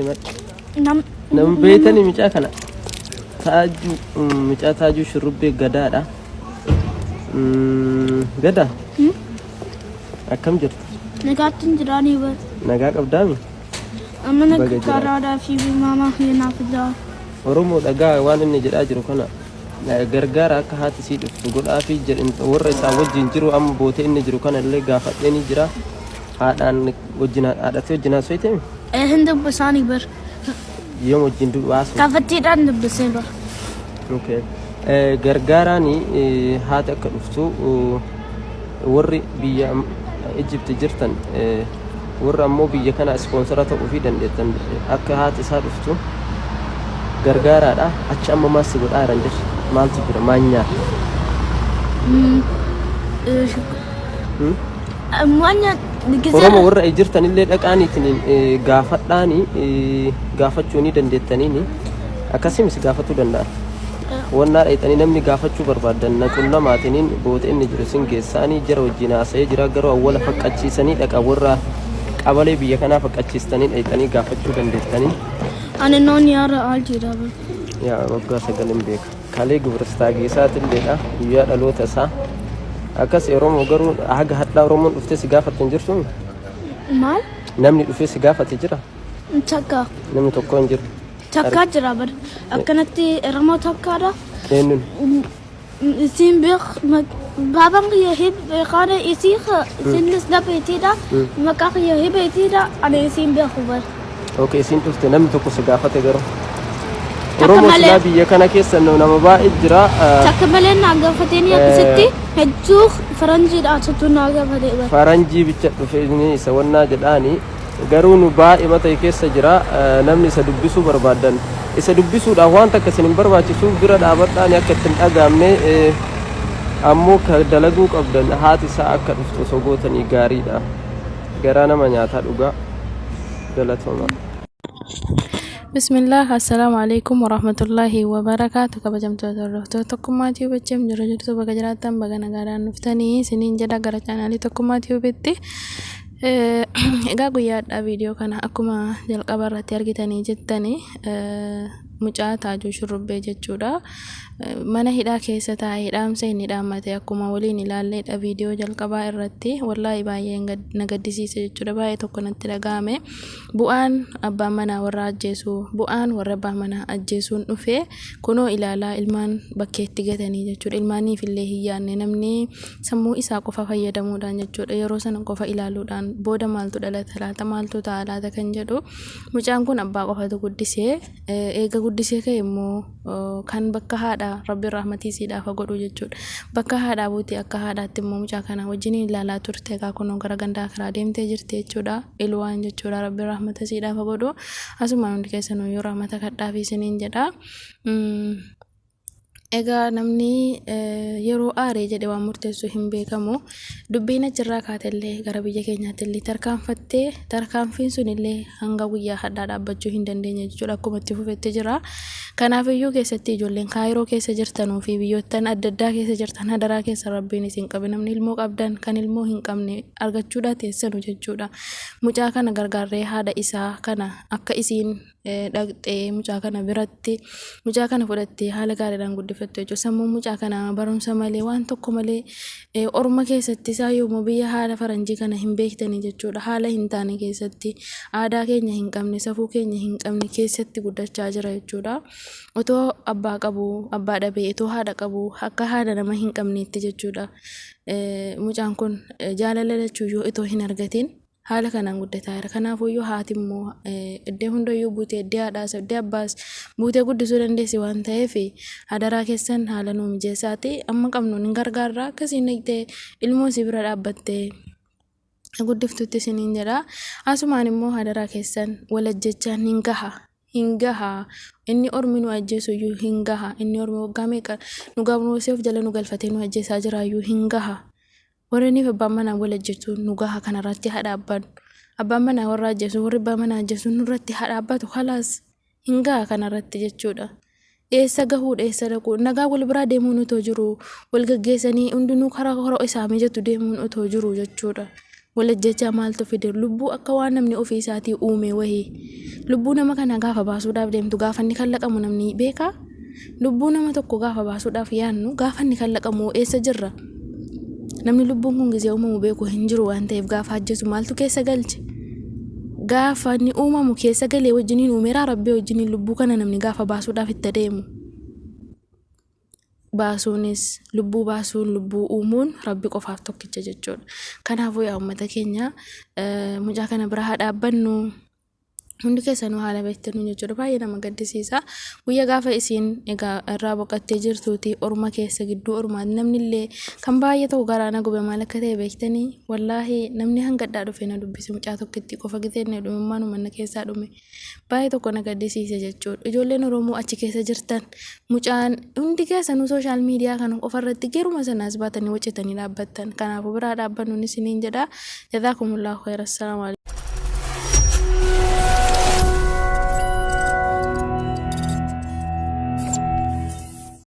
Natti himadhu. Nam Nama beeytanii mucaa kana? Taajuu mucaa Taajuu Shurrubbee Gadaadha. Gadaa? Akkam jirta? Nagaatti hin jiraanii bar. Nagaa qabdaami? Amma Baga naga jiraate. karaadhaa fi maamaa kiyya naaf fidaa. Oromoo dhagaa waan inni jedhaa jiru kana gargaara akka haati sii dhuftu godhaafi jedhin warra isaa wajjin jiru amma bootee inni jiru kana illee gaafadhee ni jira. Haadhaan wajjin haadhatee wajjin haasofte Hin dubbisaanii bar. Yoom wajjin haasofte? Kafattiidhaan dubbisee bar. Okay. Gargaaraani haati akka dhuftu warri biyya Egypt jirtan warra ammoo biyya kana ispoonsara ta'uu fi dandeettan akka haati isaa dhuftu gargaaraadha. Achi amma maal si godhaa jiran jirti? Maaltu jira? Maal nyaata? Waan nyaata Oromoo warra jirtanillee dhaqaaniitiin gaafadhaani gaafachuu ni dandeettaniini akkasimis gaafatuu danda'an. Wannaa dhayxanii namni gaafachuu barbaadan na qunnamaatiniin boota inni jiru sin geessaanii jara wajjin haasa'ee jira garuu awwala faqqachiisanii dhaqa warra qabalee biyya kanaa faqqachiistanii dhayxanii gaafachuu dandeettanii. Ani noon yaara aal jira bar. Yaa waggaa sagalin beeka. Kalee gubiristaagie isaatilleedha guyyaa dhaloota isaa. Akkas Oromoo garuu haga hadhaa Oromoon dhuftee si gaafatte hin jirtu? Maal? Namni dhufee si gaafate jira? Takka. Namni tokko hin jiru. Takkaa jira bar. Akkanatti Oromoo takkaadha. Eenyuun? Isiin beek baabaan kiyya beekaana isii isinis na beetiidha. Maqaa kiyya hibeetiidha. Ani isiin beeku bar. Okay, isiin dhufte namni tokko si gaafate garuu. Takka Oromoo malee. silaa biyya kana keessa nama baay'ee jira. Takka malee naa gaafatee akkasitti hedduu faranjiidha asitti naa gaafatee bar. Faranjii bicha dhufe inni isa wannaa jedhaani. Garuu nu baay'ee ta'e keessa jira. Namni isa dubbisuu barbaadan. Isa dubbisuudhaaf waan takka isin hin barbaachisu bira dhaabadhaani akka ittiin dhagaamne ammoo ka dalaguu qabdan haati isaa akka dhuftu osoo gootanii gaariidha. Garaa nama nyaataa dhugaa. Galatooma. Bismillah, assalaamu alaikum warahmatullaahi wabarakaatu. Kabajamtoota hordoftoota Tokkummaa Tube jiru jirtu, baga jiraattan, baga nagaadhaan dhuftanii isiniin jedha gara chaanaalii Tokkummaa Tubeitti. Egaa guyyaadhaa viidiyoo kana akkuma jalqaba irratti argitanii jettanii mucaa Taajuu Shurrubbee jechuudha. Mana hidhaa keessa taa'ee dhaamsa inni dhaammate akkuma waliin ilaalleedha viidiyoo jalqabaa irratti. Wallaahi baay'ee na gaddisiise jechuudha. Baay'ee tokko natti dhaga'ame. Bu'aan abbaan manaa warra ajjeesu, bu'aan warra abbaa manaa ajjeesuun dhufe kunoo ilaalaa, ilmaan bakkeetti gatanii jechuudha. Ilmaaniif illee hin yaadne namni sammuu isaa qofa fayyadamuudhaan jechuudha. Yeroo sana qofa ilaaluudhaan booda maaltu dhalata laata, maaltu ta'a laata kan jedhu. Mucaan kun abbaa qofatu guddisee, eega guddisee ka'e immoo kan bakka haadhaa rabbiin rahmatii siidhaaf haa godhu jechuudha. Bakka haadhaa buute akka haadhaatti immoo mucaa kana wajjin ilaalaa turte. Egaa kunoo gara gandaa karaa deemtee jirti jechuudha. Ilwaan jechuudha, rabbiin rahmata siidhaaf haa godhu. Asumaan hundi keessanuu rahmata kadhaafi isiniin jedha. Egaa namni yeroo aaree jedhe waan murteessu hin beekamu. Dubbiin achirraa kaatellee gara biyya keenyaatti illee tarkaanfattee, tarkaanfiin sun illee hanga guyyaa hadhaa dhaabbachuu hin dandeenye jechuudha. Akkuma itti fufetti jira. Kanaafiyyuu keessatti ijoolleen Kaayiroo keessa jirtanuu fi biyyoottan adda addaa keessa jirtan, hadaraa keessa rabbiin isin qabe, namni ilmoo qabdan, kan ilmoo hin qabne argachuudhaa teessanu jechuudha. Mucaa kana gargaarree haadha isaa kana akka isiin dhaqxee mucaa kana biratti mucaa kana fudhattee haala gaariidhaan guddifattu jechuudha. Sammuun mucaa kanaa barumsa malee, waan tokko malee, orma keessatti isaa yoomuu biyya haala faranjii kana hin beektanii jechuudha. Haala hin taane keessatti, aadaa keenya hin qabne, safuu keenya hin qabne keessatti guddachaa jira jechuudha. Otoo abbaa qabu abbaa dhabee, otoo haadha qabu akka haadha nama hin qabneetti jechuudha. Mucaan kun jaalala lachuuyyuu otoo hin argatin haala kanaan guddataa jira. Kanaafuyyuu haati immoo iddoo hundayyuu buutee, iddoo haadhaas iddoo abbaas buutee guddisuu dandeessi waan ta'eef, hadaraa keessan haala nuu mijeessaati. Amma qabnu ni gargaarra, akkasiin dhaqxee ilmoo si bira dhaabbattee guddiftutti isiniin jedha. Asumaan immoo hadaraa keessan wal ajjechaan hin gaha. Hin gaha. Inni ormi nu ajjeesu iyyuu hin gaha. Inni ormi waggaa meeqa nu gabroosee of jala nu galfatee nu ajjeesaa jiraayyuu hin gaha. Warreen fi abbaan manaa wal ajjeesu nu gaha, kanarratti haa dhaabbannu. Abbaan manaa warra ajjeesu, warri abbaa manaa ajjeesu nurratti haa dhaabbatu, khalaas hin gaha kanarratti jechuudha. Eessa gahuudha, eessa dhaquu, nagaa wal biraa deemuun otoo jiru, wal gaggeessanii hundinuu karaa karaa isaa mijatu deemuun otoo jiru jechuudha. Wal ajjeechaa maaltu fide? Lubbuu akka waan namni ofii isaatii uume wahii. Lubbuu nama kanaa gaafa baasuudhaaf deemtu gaafa inni kallaqamu namni beekaa? Lubbuu nama tokko gaafa baasuudhaaf yaannu gaafa inni kallaqamu eessa jirra? Namni lubbuun kun gizee uumamu beeku hin jiru waan ta'eef gaafa ajjeesu maaltu keessa galche? Gaafa inni uumamu keessa galee wajjiniin uumeeraa Rabbii wajjiniin lubbuu kana namni gaafa baasuudhaaf itti adeemu. Baasuunis lubbuu baasuun lubbuu uumuun Rabbi qofaaf tokkicha jechuudha. Kanaafuu yaa uummata keenya mucaa kana bira haa dhaabbannu. Hundi keessanuu haala beektanuu jechuudha. Baay'ee nama gaddisiisa. Guyyaa gaafa isiin egaa irraa boqattee jirtuuti orma keessa gidduu ormaati namni illee kan baay'ee tokko garaa na gube maal akka ta'e beektanii wallaahi namni hangadhaa dhufe na dubbise mucaa tokkitti qofa gisee inni dhumummaan mana keessaa dhume baay'ee tokko na gaddisiise jechuudha. Ijoolleen Oromoo achi keessa jirtan mucaan hundi keessanuu sooshaal miidiyaa kana qofa irratti geruma sanaas baatanii wacitanii dhaabbattan. Kanaafuu biraa dhaabbannuun isiniin jedha. Jazaakumullahu khayra. Assalaamu alaikum.